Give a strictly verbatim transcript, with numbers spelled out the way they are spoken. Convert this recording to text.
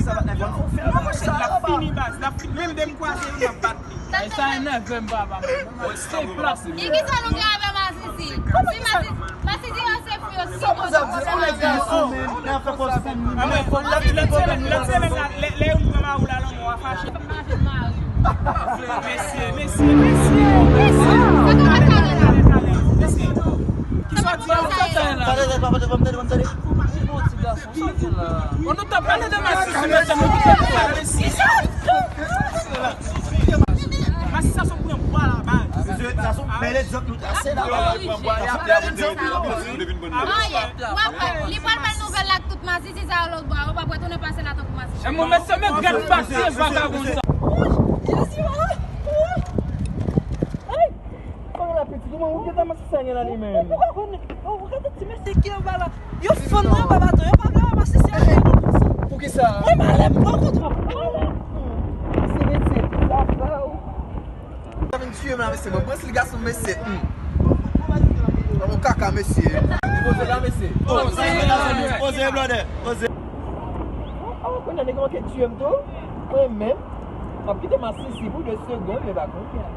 Sa bat nèf an. Mwen mwen chèt l ap fini baz, l ap fini. Menm de m kwaze youn m ap bat li. Ay sa enève m papa. Se plat. E kisa nou gen avè Masisi? Si Masisi, Masisi yo se fi yo si bon. Sa pou sa di? Ou lè di sou men nan fè pòs pou m. Anmwey, lòt semèn, lòt semèn la, lè lè youn pran mari w la lanmò a fache. Mesye, mesye, mesye, mesye. Talè, talè, talè, talè, mesye. Kisa w di la? Talè, talè, papa, papa, tande, papa, tande. Bon, nou t ap pale de Masisi, mesye, nou t ap pale de Masisi. Masisi sa se yon pran bwa la baz. Mesye, sa se yon bèl egzanp nou trase la. Sa se yon bèl egzanp. Anyen. W ap wè, li pral bay nouvèl la ak tout Masisi sa yo lòt bò a, w ap retounen pase la tankou Masisi. E mwen, mesye, men gad pase vagabon sa. Kòman la pitit? Ou gentan Masisi a gen la li menm. Ou pa konnen. Ou gade ti mesye ki anba la. Yo fann nan anba baton, yo pa vle wè Masisi a gen. Poukisa? Mwen malè, mwen kontre. Masisi, mesye, sa fè w. Sa vin tiye m la, mesye. Mwen prens li gason, mesye. Hmm. Nan yon kaka, mesye. Poze la, mesye. Poze, poze, brother. Poze. Oh, oh, kounye a nèg manke tiye m tou. Mwen menm, m ap kite Masisi pou de segonn, men pa kounye a.